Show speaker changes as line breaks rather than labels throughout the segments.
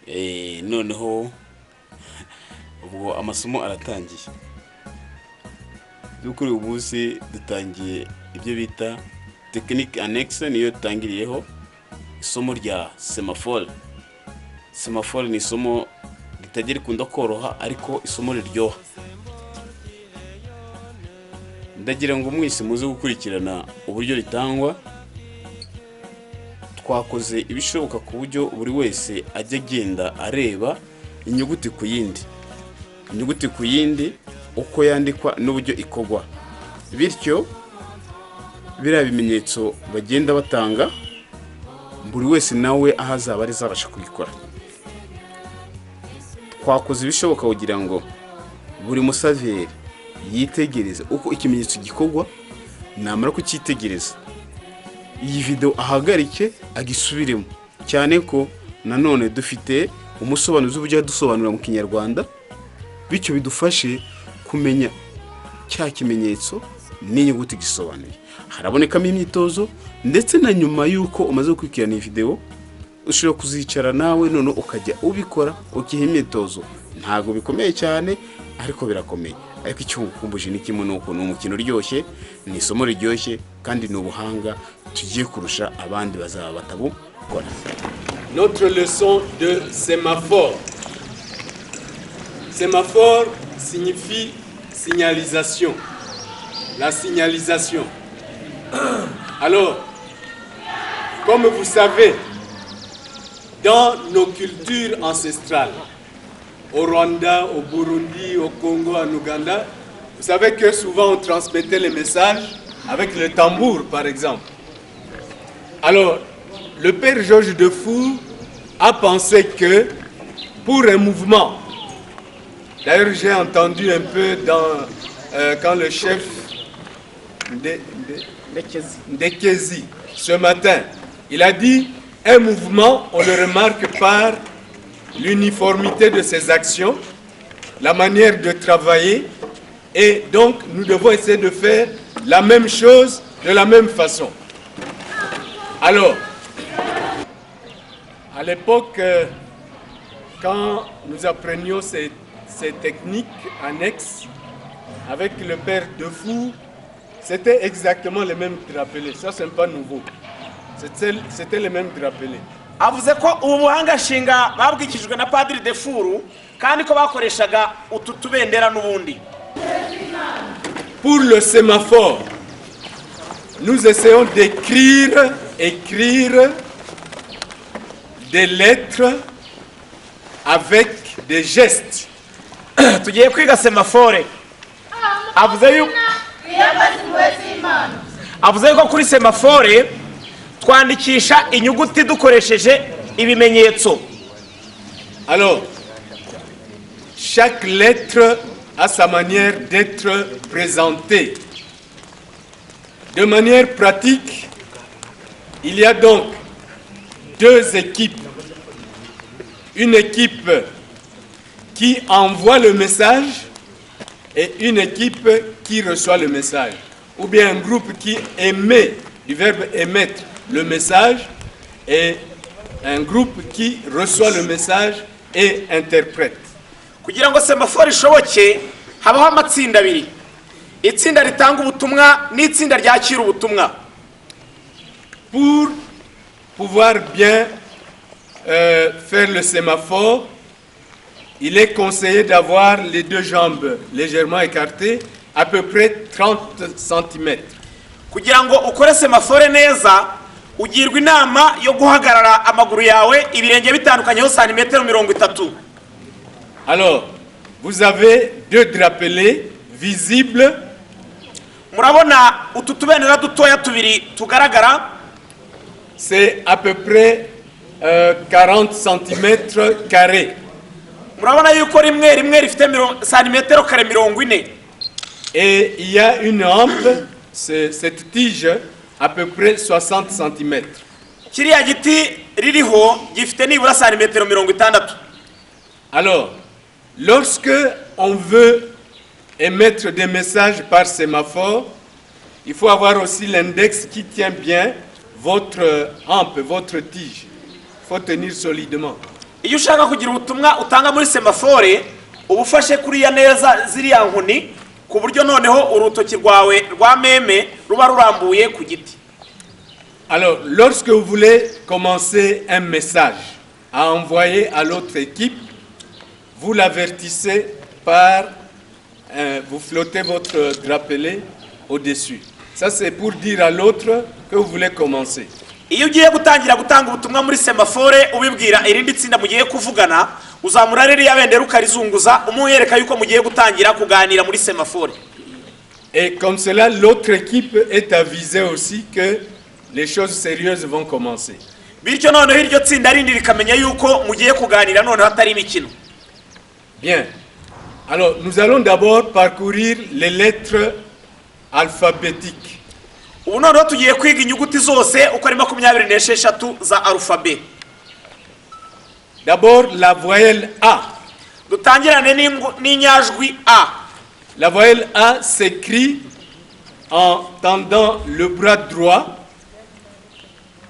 Noneho ubwo amasomo aratangiye. By'ukuri uyu munsi dutangiye ibyo bita technique annexe, niyo dutangiriyeho isomo rya sémaphore. Sémaphore ni isomo ritajya rikunda koroha, ariko isomo riryoha. Ndagira ngo mwese muze gukurikirana uburyo ritangwa. Twakoze ibishoboka ku buryo buri wese ajya agenda areba inyuguti ku yindi, inyuguti ku yindi, uko yandikwa n'uburyo ikorwa, bityo biriya bimenyetso bagenda batanga, buri wese nawe aho azaba ari azabasha kubikora. Twakoze ibishoboka kugira ngo buri musaveri yitegereze uko ikimenyetso gikorwa. Namara kucyitegereza, iyi video ahagarike agisubiremo, cyane ko nanone dufite umusobanuzi uburyo adusobanurira mu Kinyarwanda, bityo bidufashe kumenya cya kimenyetso n'inyuguti gisobanuye. Harabonekamo imyitozo, ndetse na nyuma y'uko umaze gukurikirana iyi video ushobora kuzicara nawe none ukajya ubikora, ukiha imyitozo. Ntabwo bikomeye cyane, ariko birakomeye. Ariko icyo ngukumbuje ni kimwe, ni uko ni umukino uryoshye, ni isomo riryoshye, kandi ni ubuhanga tugiye kurusha abandi bazaba batabukora.
Notre leçon de sémaphore. Sémaphore signifie signalisation. La signalisation. Alors, comme vous savez, dans nos cultures ancestrales, au Rwanda, au Burundi, au Congo, en Ouganda, vous savez que souvent on transmettait les messages avec le tambour, par exemple. Alors, le père Georges Defour a pensé que pour un mouvement, d'ailleurs j'ai entendu un peu quand le chef Ndekezi, ce matin, il a dit: un mouvement, on le remarque par l'uniformité de ses actions, la manière de travailler, et donc nous devons essayer de faire la même chose de la même façon. Alors, à l'époque, quand nous apprenions ces techniques annexes avec le père Defour, c'était exactement les mêmes drapelés. Ça, ce n'est pas nouveau. C'était les mêmes drapelés.
Avuze ko ubu buhanga nshinga babwigishijwe na Padiri Defuru, kandi ko bakoreshaga utu tubendera n'ubundi.
Pour le sémaphore, nous essayons d'écrire, écrire des lettres avec des gestes.
Tugiye kwiga sémaphore. Avuze yuko kuri sémaphore twandikisha inyuguti dukoresheje ibimenyetso.
Alors, chaque lettre a sa manière d'être présentée. De manière pratique, il y a donc deux équipes. Une équipe qui envoie le message et une équipe qui reçoit le message. Ou bien un groupe qui émet, du verbe émettre le message, et un groupe qui reçoit le message et interprète.
Kugira ngo sémaphore ishoboke, habaho amatsinda abiri: itsinda ritanga ubutumwa n'itsinda ryakira ubutumwa.
Pour pouvoir bien faire le sémaphore, il est conseillé d'avoir les deux jambes légèrement écartées, à peu près 30 cm.
Kugira ngo ukore sémaphore neza, ugirwa inama yo guhagarara amaguru yawe ibirenge bitandukanyeho santimetero 30.
Alors, vous avez deux drapelés visibles.
Murabona utu tubendera dutoya tubiri tugaragara.
C'est à peu près 40 cm carrés.
Murabona yuko rimwe rimwe rifite santimetero kare 40.
Et il y a une hampe, c'est cette tige, à peu près 60 cm.
Kiriya giti ririho gifite nibura santimetero 60.
Alors, lorsque on veut émettre des messages par sémaphore, il faut avoir aussi l'index qui tient bien votre hampe, votre tige. Il faut tenir solidement.
Iyo ushaka kugira ubutumwa utanga muri semafore, uba ufashe kuriya neza ziriya nkoni, ku buryo noneho urutoki rwawe rwa meme ruba rurambuye ku giti.
Alors, lorsque vous voulez commencer un message à envoyer à l'autre équipe, vous l'avertissez par vous flottez votre drapelet au-dessus. Ça, c'est pour dire à l'autre que vous voulez commencer.
Iyo ugiye gutangira gutanga ubutumwa muri semafore, ubibwira irindi tsinda mugiye kuvugana, uzamura ririya bendera ukarizunguza, umwereka yuko mugiye gutangira kuganira muri semafore.
Et comme cela, l'autre équipe est avisée aussi que les choses sérieuses vont commencer.
Bityo noneho iryo tsinda rindi rikamenya yuko mugiye kuganira noneho atari imikino.
Bien. Alors, nous allons d'abord parcourir les lettres alphabétiques.
Ubu noneho tugiye kwiga inyuguti zose uko ari 26 za arufabe.
D'abord, la voyelle A.
Dutangirane n'inyajwi A.
La voyelle A s'écrit en tendant le bras droit,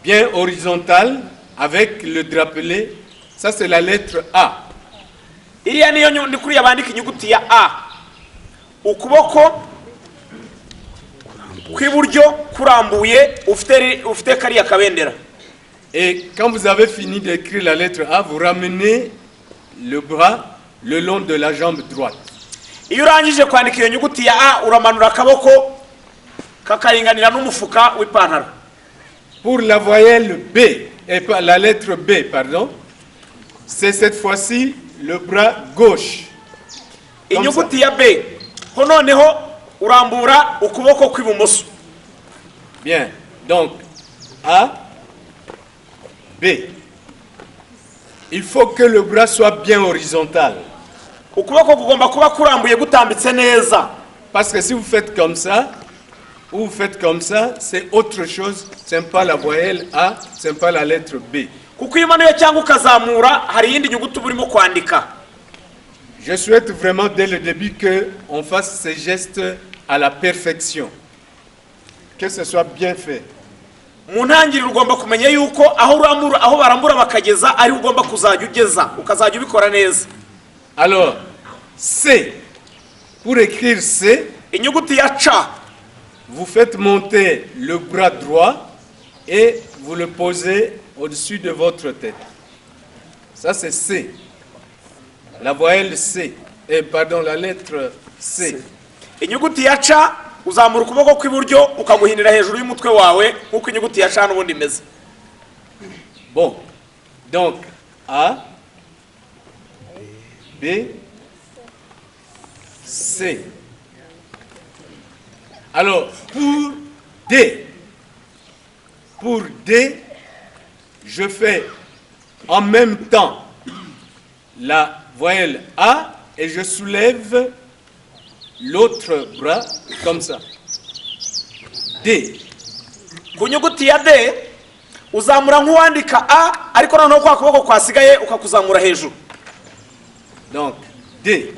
bien horizontal, avec le drapelet. Ça, c'est la lettre A.
Iriya niyo ni kuriya bandika inyuguti ya A, ukuboko kw'iburyo kurambuye, ufite kariya kabendera.
Et quand vous avez fini d'écrire la lettre A, vous ramenez le bras le long de la jambe droite.
Iyo urangije kwandika iyo nyuguti ya A, uramanura akaboko kakaringanira n'umufuka w'ipantaro.
Pour la voyelle B, et pas la lettre B, pardon, c'est cette fois-ci le bras gauche. Comme ça.
Inyuguti ya B ho noneho urambura ukuboko kw'ibumoso.
Bien. Donc, A, B. Il faut que le bras soit bien horizontal.
Ukuboko kugomba kuba kurambuye gutambitse neza.
Parce que si vous faites comme ça, ou vous faites comme ça, c'est autre chose. Ce n'est pas la voyelle A, ce n'est pas la lettre B.
Kuko iyo umanuye cyangwa ukazamura, hari iyindi nyuguti uba urimo kwandika.
Je souhaite vraiment dès le début qu'on fasse ces gestes à la perfection. Que ce soit bien fait.
Mu ntangiriro ugomba kumenya yuko aho urambura, aho barambura bakageza, ariho ugomba kuzajya ugeza, ukazajya ubikora neza.
Alors, C. Pour écrire C,
Inyuguti ya C,
vous faites monter le bras droit et vous le posez au-dessus de votre tête. Ça, c'est C. La voyelle C. Et pardon, la lettre C.
Inyuguti ya C, uzamura ukuboko kw'iburyo ukaguhinira hejuru y'umutwe wawe nk'uko inyuguti ya C n'ubundi imeze.
Bon. Donc, A, B, C. Alors, pour D, je fais en même temps la voyelle A et je soulève l'autre bras comme ça. D.
Ku nyuguti ya D, uzamura nk'uwandika A, ariko noneho kwa kuboko kwasigaye ukakuzamura hejuru.
Donc, D.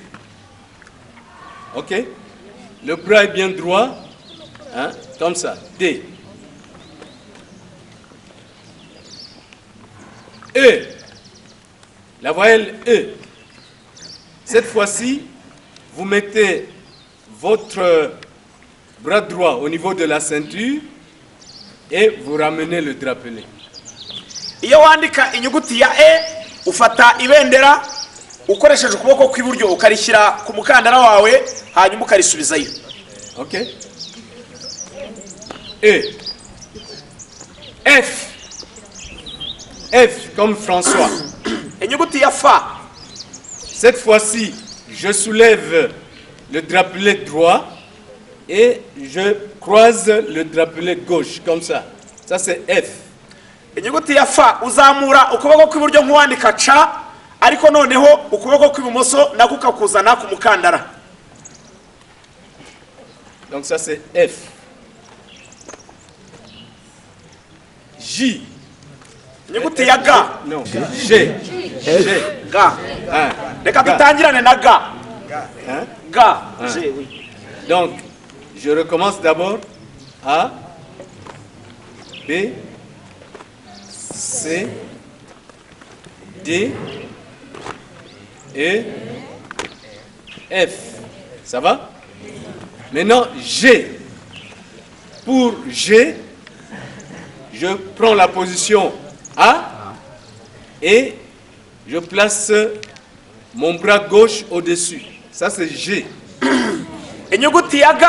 OK. Le bras est bien droit. Hein, comme ça. D. E. La voyelle E. Cette fois-ci, vous mettez votre bras droit au niveau de la ceinture et vous ramenez le drapelet.
Iyo wandika inyuguti ya E, ufata ibendera ukoresheje ukuboko kw'iburyo, ukarishyira ku mukandara wawe, hanyuma ukarisubizayo.
OK. E. F. F comme François.
Inyuguti ya F.
Cette fois-ci, je soulève le drapelet droit et je croise le drapelet gauche, comme ça. Ça, c'est F.
Inyuguti ya F, uzamura ukuboko kw'iburyo nk'uwandika C, ariko noneho ukuboko kw'ibumoso nako ukakuzana ku mukandara.
Donc ça, c'est F. J.
Inyuguti ya G.
Non, G. G.
G.
Hein.
Reka
G.
dutangirane na G.
Hein?
G, G, oui.
Donc, je recommence d'abord. A, B, C, D, et F. Ça va? Maintenant, G. Pour G, je prends la position A et je place mon bras gauche au-dessus. Ça, c'est G.
Inyuguti ya G,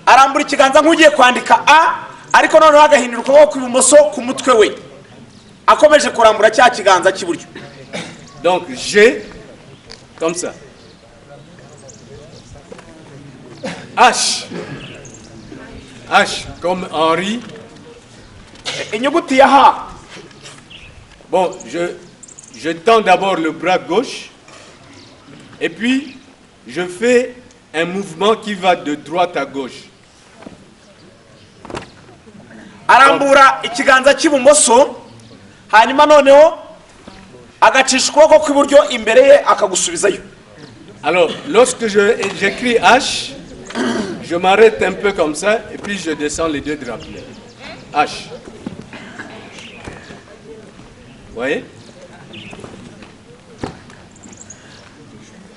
arambura ikiganza nk'ugiye kwandika A, ariko noneho agahindura ukuboko kw'ibumoso ku mutwe we, akomeje kurambura cya kiganza cy'iburyo.
Donc G, comme ça. H. H, comme Henri.
Inyuguti ya H.
Bon, je tends d'abord le bras gauche et puis je fais un mouvement qui va de droite à gauche.
Arambura ikiganza cy'ibumoso, hanyuma noneho agacisha ukuboko kw'iburyo imbere ye akagusubizayo.
Alors, lorsque j'écris H, je m'arrête un peu comme ça et puis je descends les deux drapelets. H. Vous voyez?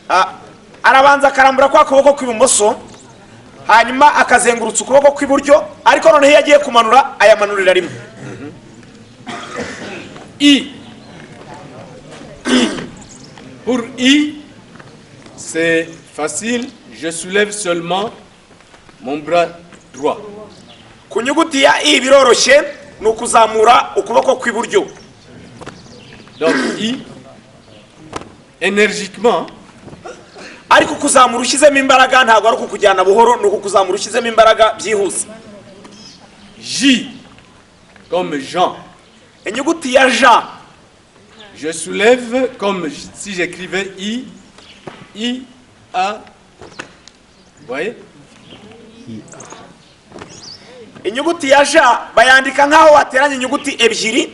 Ah, arabanza akarambura kwa kuboko kw'ibumoso, hanyuma akazengurutsa ukuboko kw'iburyo, ariko noneho iyo agiye kumanura ayamanurira rimwe.
I. I. Pour I, c'est facile. Je soulève seulement mon bras droit.
Ku nyuguti ya I biroroshye, ni ukuzamura ukuboko kw'iburyo.
Donc I, énergiquement,
ariko kuzamura ushyizemo imbaraga, ntabwo ari ukukujyana buhoro, ni ukukuzamura ushyizemo imbaraga byihuse.
J, comme Jean.
Inyuguti ya J.
Je soulève comme si j'écrivais I, I, A. Vous voyez?
Inyuguti ya J bayandika nk'aho wateranya inyuguti ebyiri.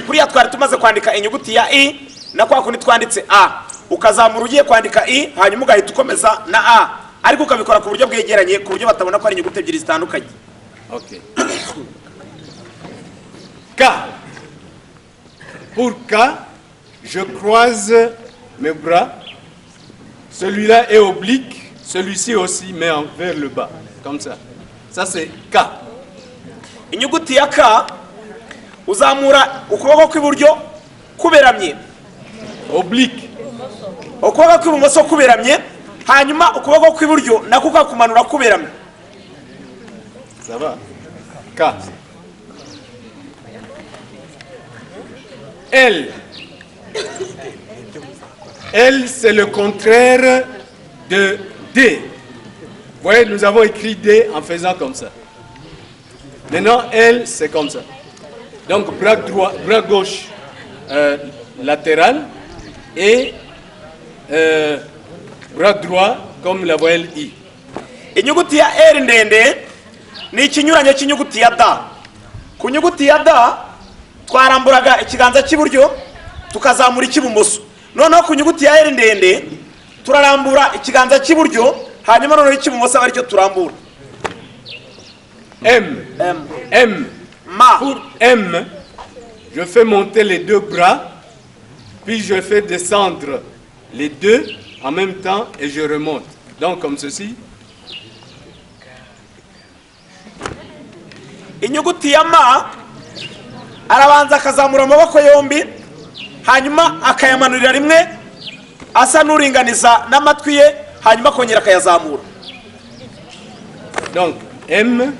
Kuriya twari tumaze kwandika inyuguti ya I na kwa kundi twanditse A, ukazamura ugiye kwandika I, hanyuma ugahita ukomeza na A, ariko ukabikora ku buryo bwegeranye, ku buryo batabona ko ari inyuguti ebyiri zitandukanye.
Ok. K. Pour K, je croise mes bras. Celui-là est oblique, celui-ci aussi, mais en vers le bas. Comme ça. Ça, c'est K.
Inyuguti ya K, uzamura ukuboko kw'iburyo kuberamye.
Oblique.
Ukuboko kw'ibumoso kuberamye, hanyuma ukuboko kw'iburyo nako ukakumanura kuberamye.
Ça va? K. L. L, c'est le contraire de D. Vous voyez, nous avons écrit D en faisant comme ça. Maintenant, L, c'est comme ça. Donc, bras droit, bras gauche latéral et bras droit comme la voyelle I.
Inyuguti ya R ndende ni ikinyuranyo cy'inyuguti ya D. Ku nyuguti ya D twaramburaga ikiganza cy'iburyo tukazamura icy'ibumoso. Noneho ku nyuguti ya R ndende turarambura ikiganza cy'iburyo, hanyuma noneho icy'ibumoso aba aricyo turambura.
M.
M.
M.
Ma.
Pour M, je fais monter les deux bras, puis je fais descendre les deux en même temps et je remonte. Donc comme ceci.
Inyuguti ya M, arabanza akazamura amaboko yombi, hanyuma akayamanurira rimwe asa n'uringaniza n'amatwi ye, hanyuma akongera akayazamura.
Donc M.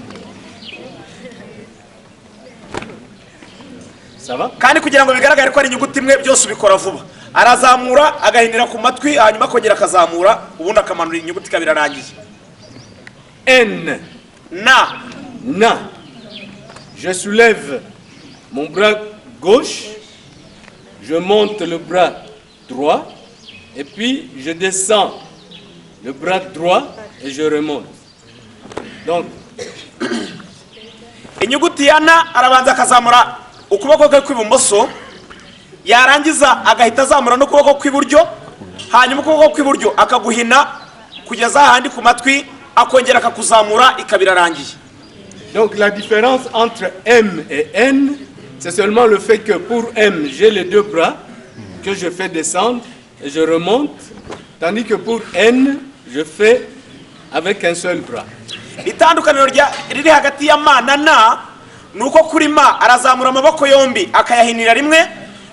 Ça va?
Kandi kugira ngo bigaragare ko ari inyuguti imwe, byose ubikora vuba. Arazamura agahinira ku matwi, hanyuma akongera akazamura, ubundi akamanura, inyuguti ikaba irarangiye.
N.
Na.
Na. Je soulève mon bras gauche, je monte le bras droit, et puis je descends le bras droit et je remonte. Donc,
Inyuguti ya Na, arabanza akazamura ukuboko kwe kw'ibumoso, yarangiza agahita azamura n'ukuboko kw'iburyo, hanyuma ukuboko kw'iburyo akaguhina kugeza ahandi ku matwi, akongera akakuzamura, ikaba irarangiye.
Donc la différence entre M et N, c'est seulement le fait que pour M, j'ai les deux bras que je fais descendre, Et je remonte. Tandis que pour N, je fais avec un seul bras.
Itandukaniro riri hagati ya ma na na ni uko kuri ma arazamura amaboko yombi akayahinira rimwe,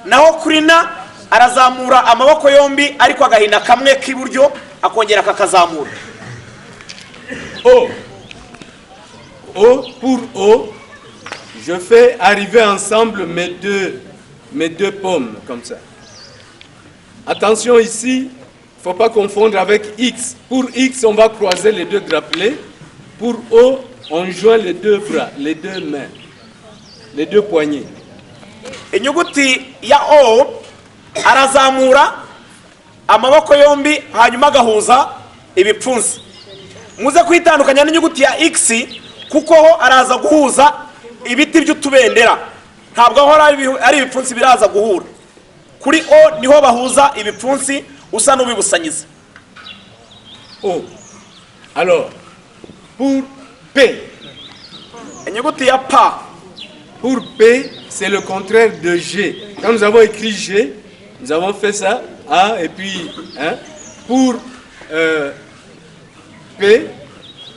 naho kuri na arazamura amaboko yombi ariko agahina kamwe k'iburyo akongera akakazamura.
O. O, pour O, je fais arriver ensemble mes deux paumes, comme ça. Attention ici, il ne faut pas confondre avec X. Pour X, on va croiser les deux drapelets. Pour O, on joint les deux bras, les deux mains, les deux poignets.
Inyuguti ya o arazamura amaboko yombi hanyuma agahuza ibipfunsi. Muze kwitandukanya n'inyuguti ya x kuko ho araza guhuza ibiti by'utubendera, ntabwo aho ari ibipfunsi biraza guhura. Kuri o niho bahuza ibipfunsi usa n'ubibusanyiza.
O. Alors, pour P,
Inyuguti ya pa.
Pour P, c'est le contraire de G. Quand nous avons écrit G, nous avons fait ça, A et puis, hein. Pour P,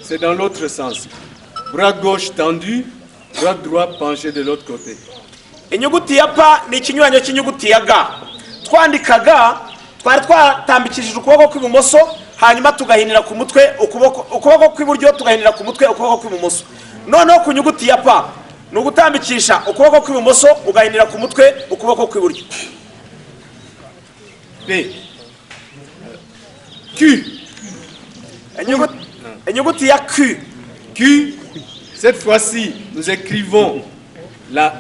c'est dans l'autre sens. Bras gauche tendu, bras droit penché de l'autre côté.
Inyuguti ya pa ni ikinyuranyo cy'inyuguti ya ga. Twandika ga twari twatambikishije ukuboko kw'ibumoso hanyuma tugahinira ku mutwe ukuboko kw'iburyo, tugahinira ku mutwe ukuboko kw'ibumoso. Noneho ku nyuguti ya pa ni ugutambikisha ukuboko kw'ibumoso ugahinira ku mutwe ukuboko kw'iburyo.
P. Q.
Inyuguti ya q.
Q, cette fois-ci, nous écrivons la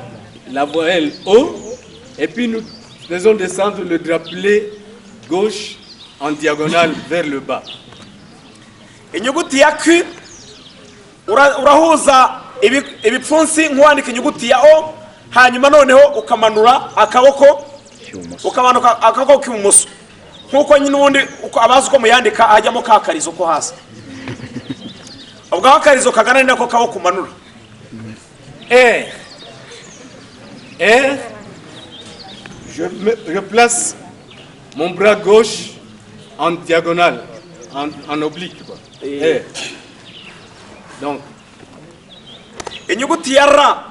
voyelle O et puis nous faisons descendre le drapelet gauche en diagonale vers le bas.
Inyuguti ya q urahuza ibipfunsi nk'uwandika inyuguti ya o, hanyuma noneho ukamanura akaboko, ukamanuka akaboko k'ibumoso nk'uko nyine ubundi uko abazi uko muyandika hajyamo ka karizo ko hasi. Ubwo aho akarizo kagana ni nako kaboko umanura.
R. R, je place mon bras gauche en diagonale, en oblique, quoi. R. Donc,
Inyuguti ya ra,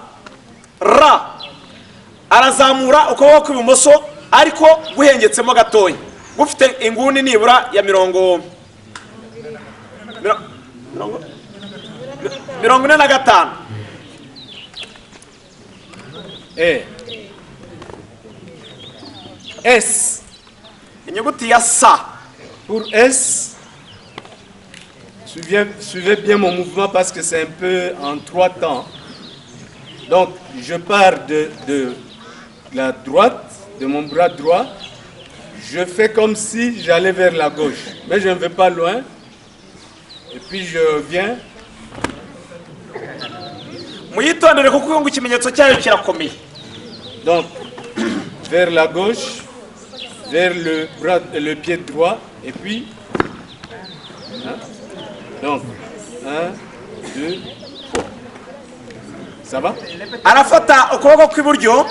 ra arazamura ukuboko kw'ibumoso ariko guhengetsemo gatoya gufite inguni nibura ya 45.
R. S.
Inyuguti ya sa.
Pour S, suivez bien mon mouvement parce que c'est un peu en trois temps. Donc, je pars de la droite, de mon bras droit. Je fais comme si j'allais vers la gauche, mais je ne vais pas loin. Et puis je viens.
Muyitondere kuko ngo ikimenyetso cyayo kirakomeye.
Donc vers la gauche, vers le bras, le pied droit, et puis, hein, donc, un, deux, trois. Ça va?
Arafata ukuboko kw'iburyo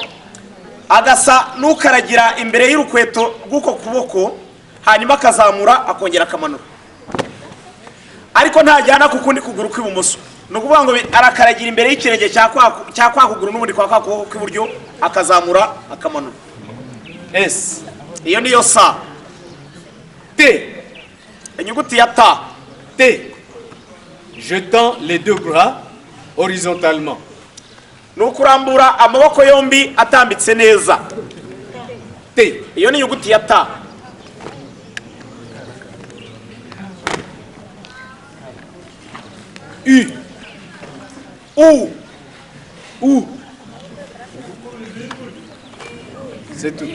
agasa n'ukaragira imbere y'urukweto rw'uko kuboko, hanyuma akazamura akongera akamanura, ariko ntajyana ku kundi kuguru kw'ibumoso. Ni ukuvuga ngo arakaragira imbere y'ikirenge cya kwa kuguru n'ubundi kwa kuboko kw'iburyo, akazamura akamanura.
S.
Iyo niyo sa.
T.
Inyuguti ya ta.
T. Je tends les deux bras horizontalement.
Ni ukurambura amaboko yombi atambitse neza.
T.
Iyo ni inyuguti ya ta.
U.
U.
U. C'est tout.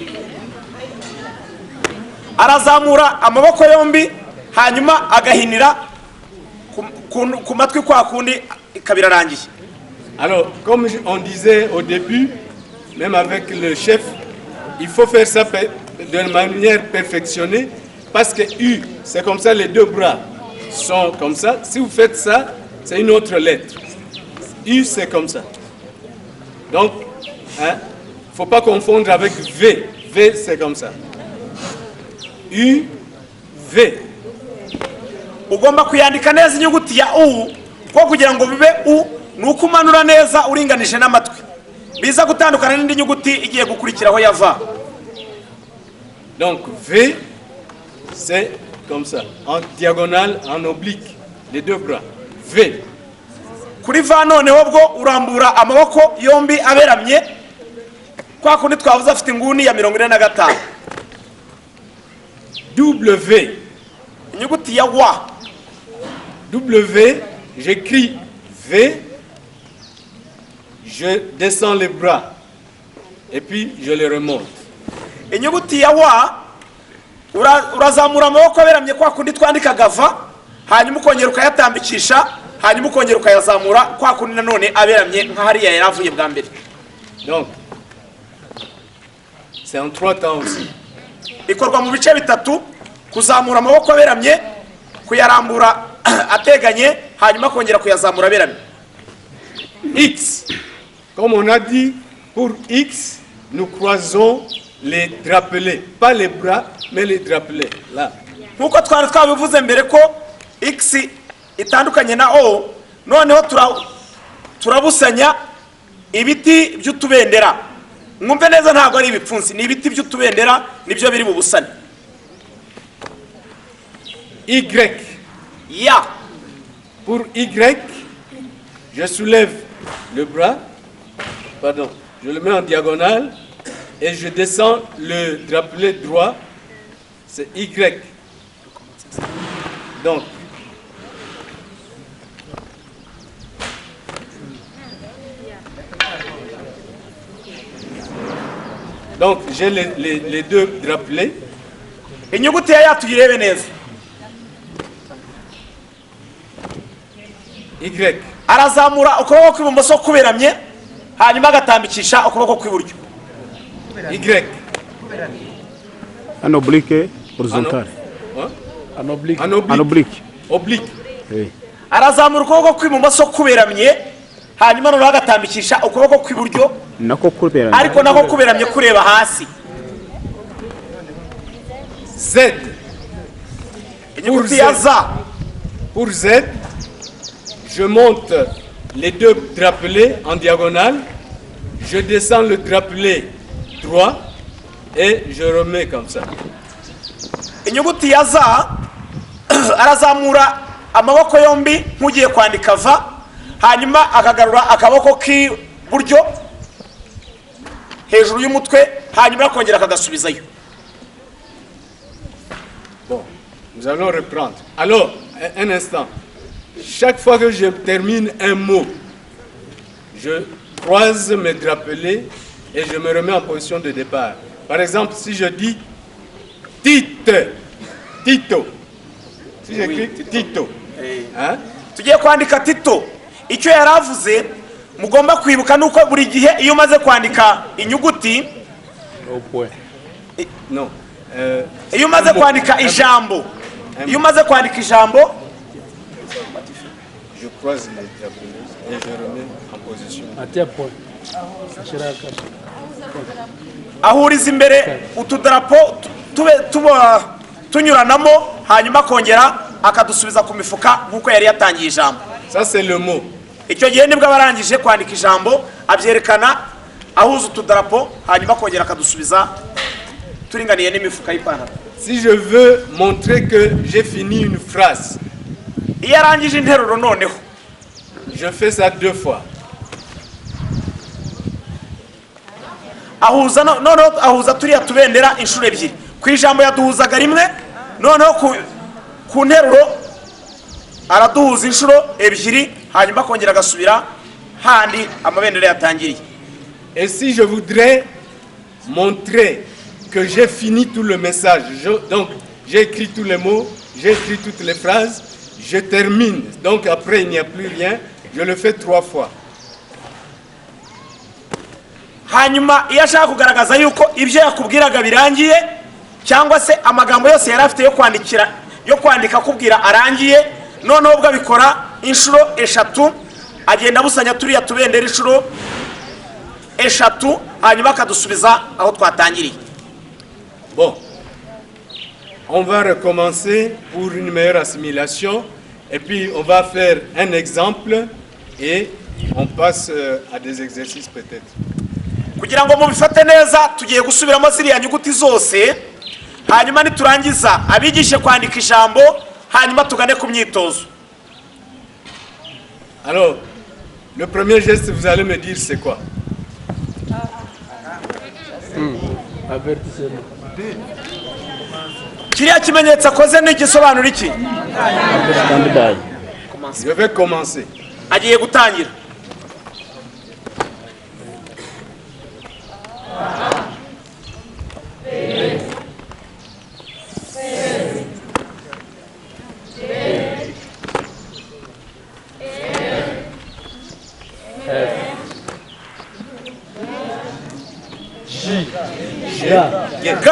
Arazamura amaboko yombi hanyuma agahinira ku matwi kwa kundi, ikaba irarangiye.
Alors, comme on disait au début, même avec le chef, il faut faire ça de manière perfectionnée, parce que U, c'est comme ça, les deux bras sont comme ça. Si vous faites ça, c'est une autre lettre. U, c'est comme ça. Donc, hein, faut pas confondre avec V. V, c'est comme ça. U, V.
Ugomba kuyandika neza inyuguti ya U, kuko kugira ngo bibe U ni uko umanura neza uringanije n'amatwi, biza gutandukana n'indi nyuguti igiye gukurikiraho ya V.
Donc V, c'est comme ça, en diagonale, en oblique, les deux bras. V.
Kuri V noneho bwo urambura amaboko yombi aberamye, kwa kundi twavuze afite inguni ya 45.
W.
Inyuguti ya W.
W, j'écris V, je descends les bras et puis je les remonte.
Inyuguti ya W, urazamura amaboko aberamye kwa kundi twandikaga V, hanyuma ukongera ukayatambikisha, hanyuma ukongera ukayazamura kwa kundi nanone aberamye nka hariya yari avuye bwa mbere.
Donc, c'est en trois temps aussi.
Ikorwa mu bice bitatu: kuzamura amaboko aberamye, kuyarambura ateganye, hanyuma akongera kuyazamura aberamye.
X. Comme on a dit, pour X, nous croisons les drapelets. Pas les bras, mais les drapelets. Là.
Nk'uko twari twabivuze mbere ko X itandukanye na O, noneho turabusanya ibiti by'utubendera. Mwumve neza, ntabwo ari ibipfunsi, ni ibiti by'utubendera nibyo biri bubusane.
Y.
Ya.
Pour Y, je soulève le bras, pardon, je le mets en diagonale et je descends le drapelet droit, c'est Y. Donc, j'ai les deux drapelets.
Inyuguti ya Y tuyirebe neza.
Y.
Arazamura ukuboko kw'ibumoso kuberamye, hanyuma agatambikisha ukuboko kw'iburyo.
Y.
En oblique horizontal.
Hein?
En oblique.
En oblique.
En oblique.
Oblique.
Eh.
Arazamura ukuboko kw'ibumoso kuberamye, hanyuma noneho agatambikisha ukuboko kw'iburyo.
Nako kuberamye.
Ariko nako kuberamye kureba hasi.
Z.
Inyuguti ya Z.
Pour Z, je monte les deux drapelets en diagonale, je descends le drapelet droit et je remets comme ça.
Inyuguti ya Z, arazamura amaboko yombi nk'ugiye kwandika V, hanyuma akagarura akaboko k'iburyo hejuru y'umutwe, hanyuma akongera akagasubizayo.
Bon, nous allons reprendre. Alors, un instant. Chaque fois que je termine un mot, je croise mes drapelets et je me remets en position de départ. Par exemple, si je dis Tite, Tito, si j'écris Tito, hein,
Tugiye kwandika Tito. Icyo yari avuze mugomba kwibuka ni uko buri gihe iyo umaze kwandika inyuguti,
Au point.
Non.
Iyo umaze kwandika ijambo, iyo umaze kwandika ijambo,
Je croise les drapelets et je remets en position.
Atia point. Ashiraka.
Ahuriza imbere utudarapo tube tuba tunyuranamo, hanyuma akongera akadusubiza ku mifuka nk'uko yari yatangiye ijambo.
Ça, c'est le mot.
Icyo gihe nibwo aba arangije kwandika ijambo, abyerekana ahuza utudarapo, hanyuma akongera akadusubiza turinganiye n'imifuka y'ipantaro.
Si je veux montrer que j'ai fini une phrase,
Iyo arangije interuro noneho,
je fais ça deux fois.
Ahuza noneho ahuza turiya tubendera inshuro ebyiri. Ku ijambo yaduhuzaga rimwe, noneho ku nteruro araduhuza inshuro ebyiri, hanyuma akongera agasubira handi amabendera yatangiriye.
Et si je voudrais montrer que j'ai fini tout le message, donc j'ai écrit tous les mots, j'ai écrit toutes les phrases, je termine. Donc après, il n'y a plus rien, je le fais trois fois.
Hanyuma iyo ashaka kugaragaza yuko ibyo yakubwiraga birangiye, cyangwa se amagambo yose yari afite yo kwandikira, yo kwandika akubwira arangiye, noneho ubwo abikora inshuro eshatu. Agenda abusanya turiya tubendera inshuro eshatu, hanyuma akadusubiza aho twatangiriye.
Bon. On va recommencer pour une meilleure assimilation et puis on va faire un exemple et on passe à des exercices peut-être.
Kugira ngo mubifate neza, tugiye gusubiramo ziriya nyuguti zose, hanyuma niturangiza abigishe kwandika ijambo, hanyuma tugane ku myitozo.
Alors, le premier geste, vous allez me dire c'est quoi?
Avertissement.
Kiriya kimenyetso akoze ni igisobanura iki?
Stand by.
Je vais commencer.
Agiye gutangira.
F. J. G.
G.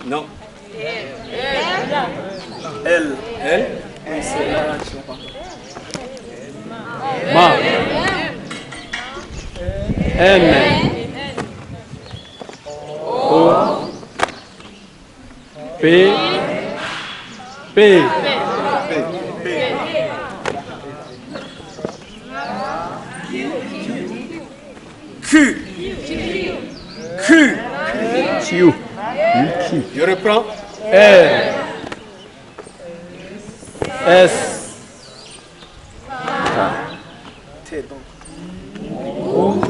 Non.
L.
L.
Ma. M. O. P. P.
P.
Q. Q.
Q.
Je reprends.
R. S.
T donc.
O.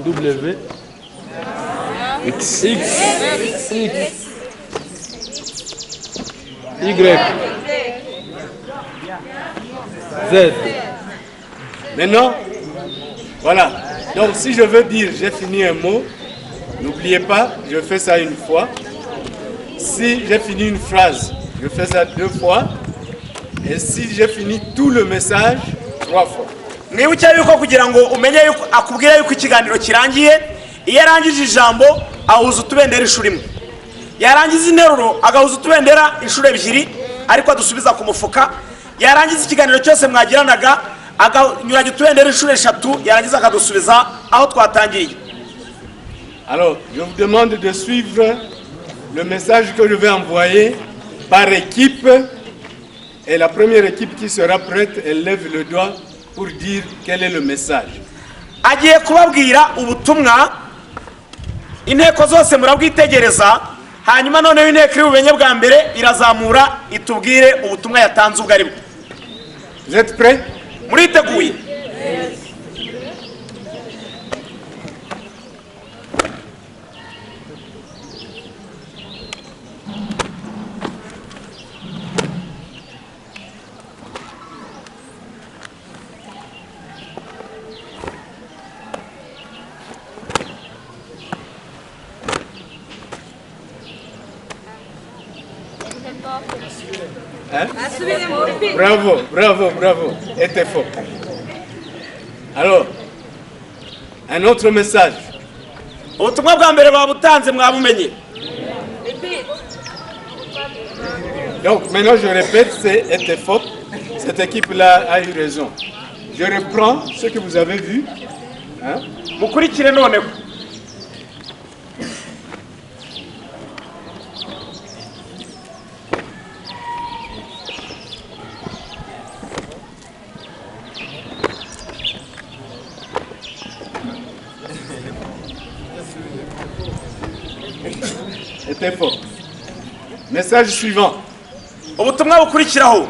W.
X.
X. X. Y. Z.
Maintenant, voilà. Donc, si je veux dire j'ai fini un mot, n'oubliez pas, je fais ça une fois. Si j'ai fini une phrase, je fais ça deux fois. Et si j'ai fini tout le message, trois fois.
Mwibuke yuko kugira ngo umenye yuko akubwira yuko ikiganiro kirangiye, iyo arangije ijambo ahuza utubendera inshuro imwe, yarangiza interuro agahuza utubendera inshuro ebyiri ariko adusubiza ku mufuka, yarangiza ikiganiro cyose mwagiranaga akanyuranya utubendera inshuro eshatu, yarangiza akadusubiza aho twatangiriye.
Alors, je vous demande de suivre le message que je vais envoyer par équipe. Et la première équipe qui sera prête, elle lève le doigt pour dire quel est le message.
Agiye kubabwira ubutumwa, inteko zose murabwitegereza, hanyuma noneho inteko iri bumenye bwa mbere irazamura itubwire ubutumwa yatanze ubwo ari bwo.
Vous êtes prêts?
Muriteguye?
Hein? Bravo, bravo, bravo. Était fort. Alors, un autre message.
Ubutumwa bwa mbere babutanze, mwabumenye?
Donc maintenant je répète, c'est était fort. Cette équipe-là a eu raison. Je reprends ce que vous avez vu. Hein?
Mukurikire noneho.
Était fort. Message suivant.
Ubutumwa bukurikiraho.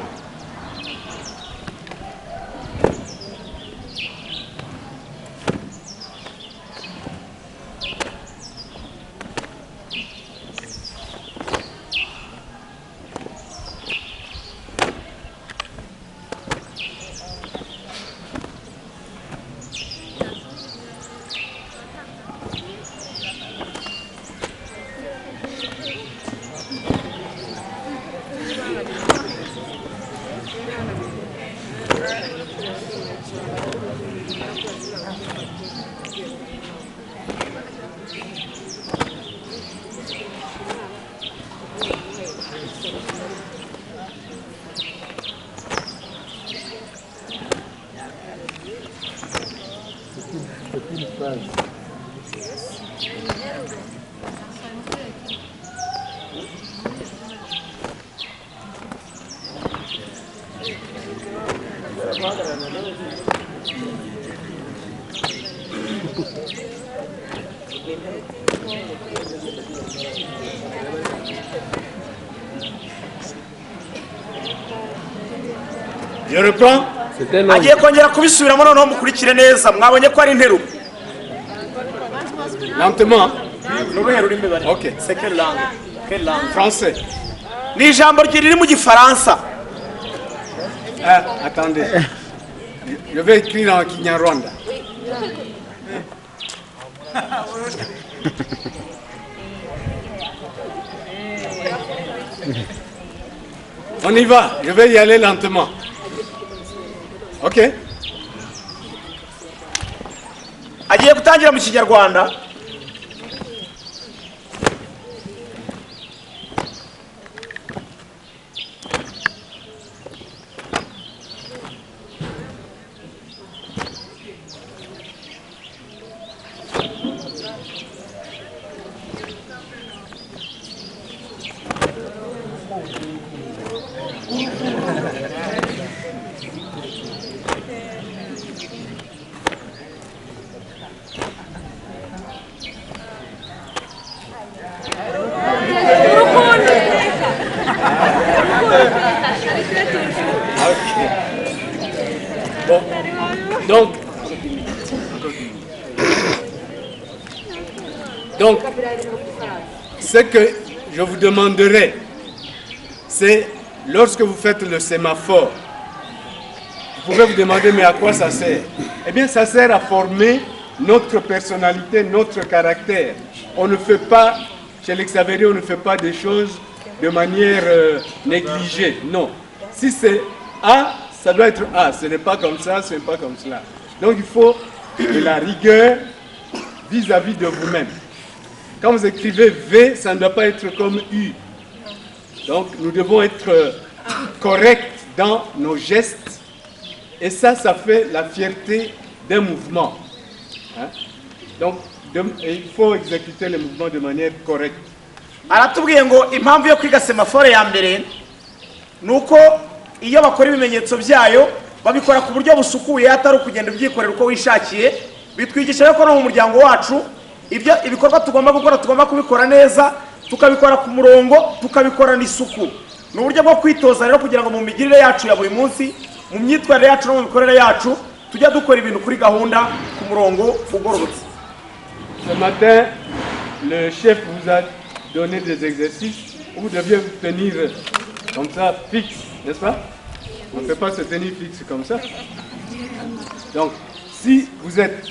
Je reprends.
C'est un homme.
Agiye kongera kubisubiramo, noneho mukurikire neza. Mwabonye ko ari interuro.
Lentement.
Ni uruhe rurimi bari?
Ok.
C'est quelle langue? Quelle langue?
Français.
Ni ijambo riri mu Gifaransa.
Ah, attendez. Je vais écrire en Kinyarwanda. On y va. Je vais y aller lentement. Ok.
Agiye gutangira mu Kinyarwanda.
Ok. Bon. Donc, ce que je vous demanderai, c'est lorsque vous faites le sémaphore, vous pouvez vous demander, mais à quoi ça sert? Eh bien, ça sert à former notre personnalité, notre caractère. On ne fait pas, chez les Xavériens, on ne fait pas des choses de manière négligée. Non. Si c'est A, ça doit être A. Ce n'est pas comme ça, ce n'est pas comme cela. Donc, il faut de la rigueur vis-à-vis de vous-même. Quand vous écrivez V, ça ne doit pas être comme U. Donc, nous devons être corrects dans nos gestes. Et ça fait la fierté d'un mouvement. Hein? Donc, il faut exécuter le mouvement de manière correcte.
Aratubwiye ngo impamvu yo kwiga sémaphore ya mbere ni uko iyo bakora ibimenyetso byayo babikora ku buryo busukuye, atari ukugenda ubyikorera uko wishakiye. Bitwigisha ko no mu muryango wacu ibyo ibikorwa tugomba gukora tugomba kubikora neza, tukabikora ku murongo, tukabikorana isuku. Ni uburyo bwo kwitoza rero kugira ngo mu migirire yacu ya buri munsi, mu myitwarire yacu no mu mikorere yacu tujye dukora ibintu kuri gahunda, ku murongo ugororotse.
Ce matin, le chef vous a donné des exercices où vous deviez vous tenir comme ça, fixe, n'est-ce pas? On ne peut pas se tenir fixe comme ça. Donc, si vous êtes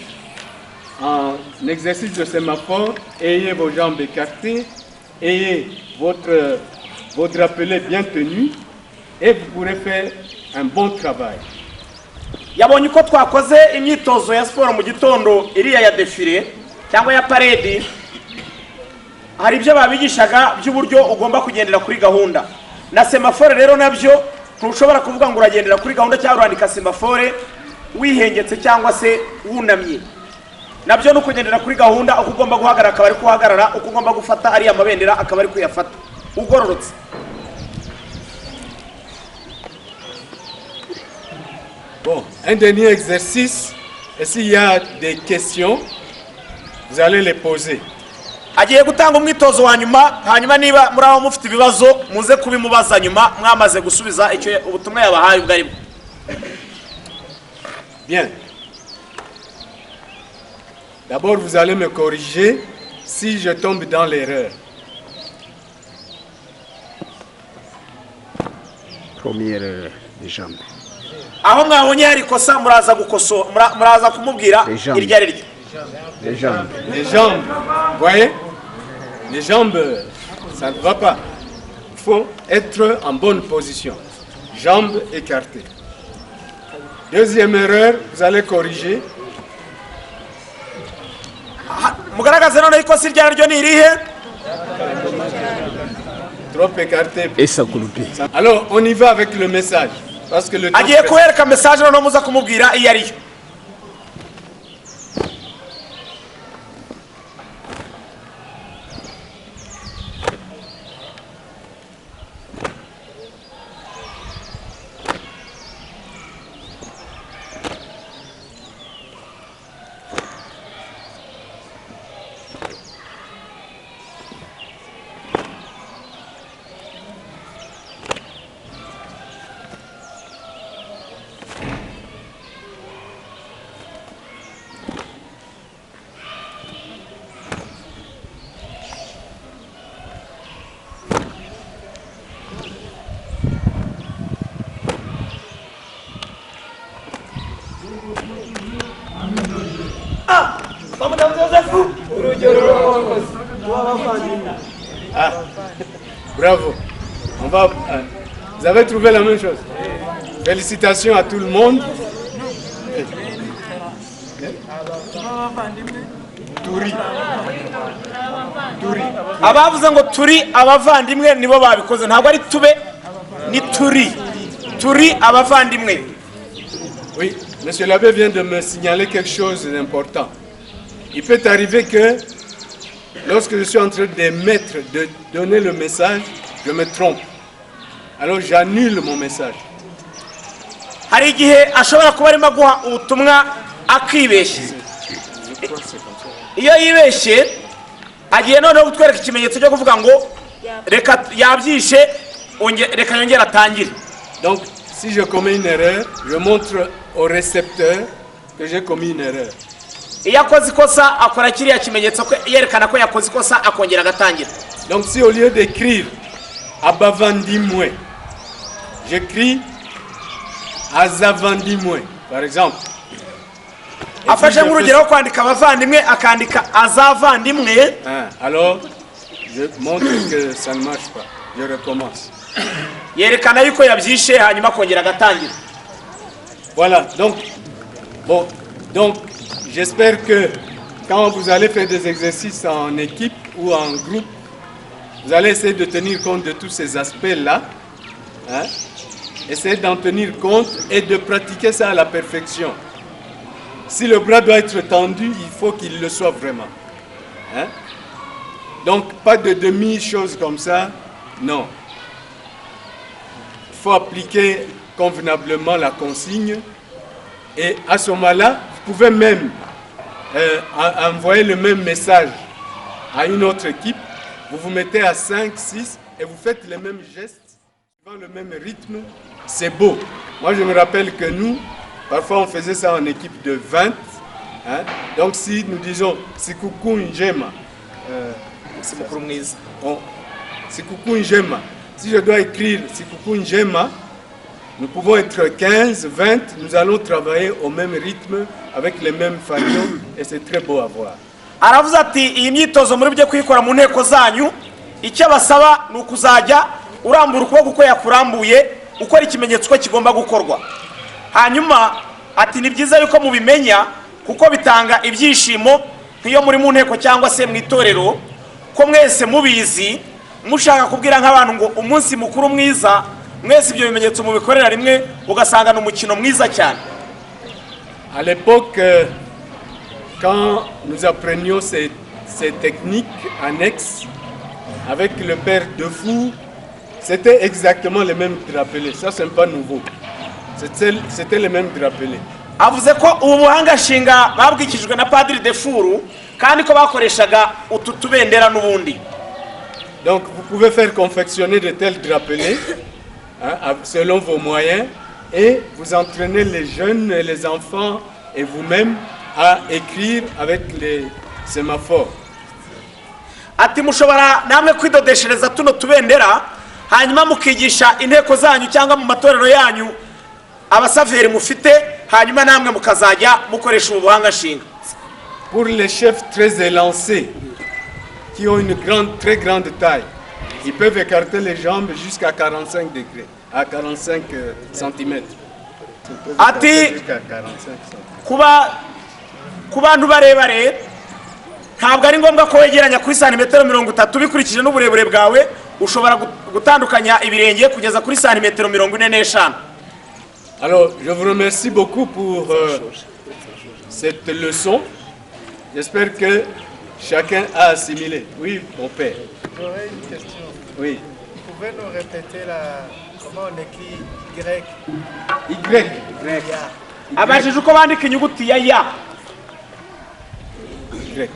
en exercice de sémaphore, ayez vos jambes écartées, ayez vos drapelets bien tenus et vous pourrez faire un bon travail.
Yabonye uko twakoze imyitozo ya siporo mu gitondo, iriya ya défilé cyangwa ya parade. Hari ibyo babigishaga by'uburyo ugomba kugendera kuri gahunda. Na sémaphore rero nabyo, ntushobora kuvuga ngo uragendera kuri gahunda cyangwa urandika sémaphore wihengetse cyangwa se wunamye. Nabyo ni ukugendera kuri gahunda, uko ugomba guhagarara akaba ari kuhagarara, uko ugomba gufata ariya mabendera akaba ari kuyafata ugororotse.
Bon, un dernier exercice, et s'il y a des questions, vous allez les poser.
Agiye gutanga umwitozo wa nyuma, hanyuma niba muri aho mufite ibibazo muze kubimubaza nyuma mwamaze gusubiza icyo ubutumwa yabahaye ubwo ari bwo.
Bien. D'abord, vous allez me corriger si je tombe dans l'erreur.
Première, les jambes.
Aho mwabonye hari ikosa muraza gukoso muraza kumubwira
Les jambes.
Iryo ari ryo.
Les jambes.
Les jambes, vous voyez? Les jambes, ça ne va pas. Il faut être en bonne position. Jambes écartées. Deuxième erreur, vous allez corriger.
Mugaragaze noneho ikosa iryo ari ryo ni irihe.
Trop écarté.
Et s'accroupir.
Alors, on y va avec le message. Parce que le temps
Agiye
presse.
kubereka message, noneho muza kumubwira iyo ariyo.
Ah, bravo. Vous avez trouvé la même chose. Félicitations à tout le monde. Turi. Turi.
Abavuze ngo turi abavandimwe nibo babikoze, ntabwo ari tube, ni turi, turi abavandimwe.
Oui, monsieur l'abbé vient de me signaler quelque chose d'important. Il peut arriver que lorsque je suis en train d'émettre, de donner le message, je me trompe. Alors j'annule mon message.
Hari igihe ashobora kuba arimo guha ubutumwa akibeshya. Iyo yibeshye, agiye noneho kutwereka ikimenyetso cyo kuvuga ngo reka yabyishe, reka yongere atangire.
Donc, si je commets une erreur, je montre au récepteur que j'ai commis une erreur.
Iyo akoze ikosa, akora kiriya kimenyetso ko yerekana ko yakoze ikosa, akongera agatangira.
Donc, si au lieu d'écrire Abavandimwe, j'écris Azavandimwe, par exemple. Et
Afashe
puis je
nk'urugero wo kwandika abavandimwe, akandika azavandimwe.
Hein, alors, je montre que ça ne marche pas. Je recommence.
Yerekana yuko yabyishe, hanyuma akongera agatangira.
Voilà, donc, bon, donc, j'espère que quand vous allez faire des exercices en équipe ou en groupe, vous allez essayer de tenir compte de tous ces aspects-là. Hein? Essayez d'en tenir compte et de pratiquer ça à la perfection. Si le bras doit être tendu, il faut qu'il le soit vraiment. Hein? Donc, pas de demi-choses comme ça, non. Il faut appliquer convenablement la consigne. Et à ce moment-là, vous pouvez même envoyer le même message à une autre équipe. Vous vous mettez à 5, 6 et vous faites les mêmes gestes, suivant le même rythme. C'est beau. Moi, je me rappelle que nous, parfois, on faisait ça en équipe de 20. Hein. Donc, si nous disons Sikukuu Njema,
Umunsi mwiza.
Sikukuu Njema, si je dois écrire Sikukuu Njema, nous pouvons être 15, 20, nous allons travailler au même rythme, avec les mêmes fanions, et c'est très beau à voir.
Aravuze ati iyi myitozo muri byo kuyikora mu nteko zanyu, icyo abasaba ni ukuzajya urambura ukuboko uko yakurambuye, ukora ikimenyetso uko kigomba gukorwa. Hanyuma ati ni byiza yuko mubimenya kuko bitanga ibyishimo nk'iyo muri mu nteko cyangwa se mu itorero, ko mwese mubizi, mushaka kubwira nk'abantu ngo umunsi mukuru mwiza, mwese ibyo bimenyetso mubikorera rimwe, ugasanga ni umukino mwiza cyane.
À l'époque, quand nous apprenions ces techniques annexes avec le père Defour, c'était exactement les mêmes drapelés. Ça, ce n'est pas nouveau. C'était les mêmes drapelés.
Avuze ko ubu buhanga nshinga babwikijwe na padiri Defuru, kandi ko bakoreshaga utu tubendera n'ubundi.
Donc, vous pouvez faire confectionner de tels drapelés, hein, selon vos moyens, et vous entraînez les jeunes et les enfants et vous-même à écrire avec les sémaphores.
Ati mushobora namwe kwidodeshereza tuno tubendera, hanyuma mukigisha inteko zanyu cyangwa mu matorero yanyu abasaveri mufite, hanyuma namwe mukazajya mukoresha ubu buhanga nshinga.
Pour les chefs très élancés, qui ont une grande, très grande taille, ils peuvent écarter les jambes jusqu'à 45 degrés, à 45 cm. Ils peuvent
Ati-
écarter jusqu'à 45 cm.
Kuba ku bantu barebare, ntabwo ari ngombwa ko wegeranya kuri santimetero 30. Bikurikije n'uburebure bwawe, ushobora gutandukanya ibirenge kugeza kuri santimetero 45.
Alors, je vous remercie beaucoup pour cette leçon. J'espère que chacun a assimilé. Oui, mon père.
J'aurais une question.
Oui.
Vous pouvez nous répéter comment on écrit Y?
Y.
Ya.
Abajije uko bandika inyuguti ya ya.
Y.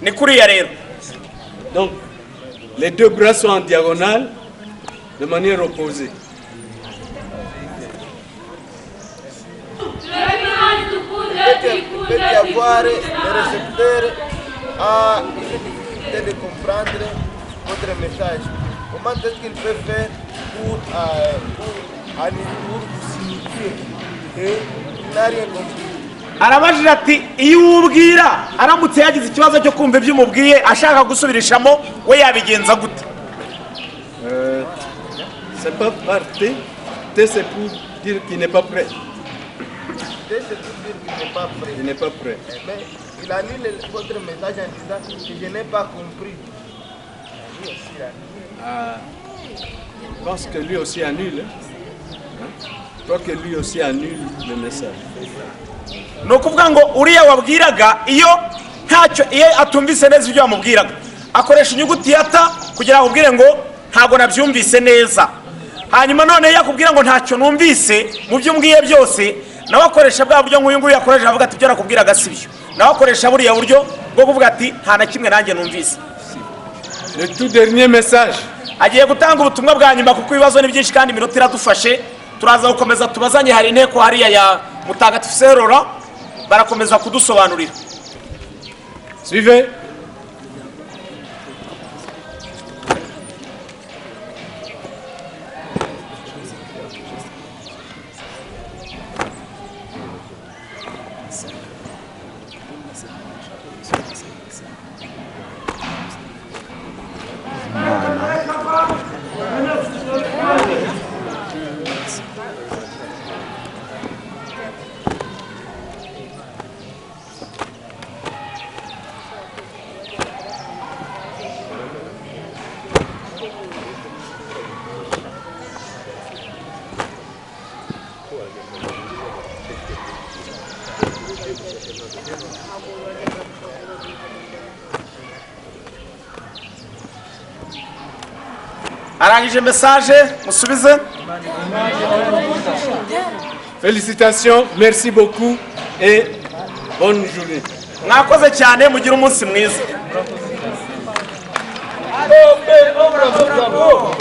Ni kuriya rero.
Donc, les deux bras sont en diagonale de manière opposée.
Il peut y avoir le récepteur a une difficulté de comprendre votre message. Comment est-ce qu'il peut faire pour vous signifier qu'il n'a rien compris?
Arabajije ati iyo uwubwira aramutse yagize ikibazo cyo kumva ibyo umubwiye, ashaka gusubirishamo, we yabigenza gute?
C'est pas par T. T, c'est pour dire qu'il n'est pas prêt.
T, c'est pour dire qu'il n'est pas prêt.
Il n'est pas prêt.
Mais il annule votre message en disant que je n'ai pas compris. Lui aussi, il annule.
Je pense que lui aussi annule, hein. Hein? Je crois que lui aussi annule le message.
Ni ukuvuga ngo uriya wabwiraga, iyo ntacyo, iyo atumvise neza ibyo wamubwiraga, akoresha inyuguti ya ta kugira ngo akubwire ngo ntabwo nabyumvise neza. Hanyuma none iyo akubwira ngo ntacyo numvise mu byo umbwiye byose, nawe akoresha bwa buryo nk'uyu nguyu yakoresha avuga ati ibyo nakubwiraga si byo. Nawe akoresha buriya buryo bwo kuvuga ati nta na kimwe nanjye numvise.
Le tout dernier message.
Agiye gutanga ubutumwa bwa nyuma kuko ibibazo ni byinshi kandi iminota iradufashe. Turaza gukomeza tubazanye, hari inteko hariya ya Mutagatifu Serora, barakomeza kudusobanurira.
Suivez.
Arangije message, musubize.
Félicitations, merci beaucoup et bonne journée.
Mwakoze cyane, mugire umunsi mwiza.
Bravo, bravo.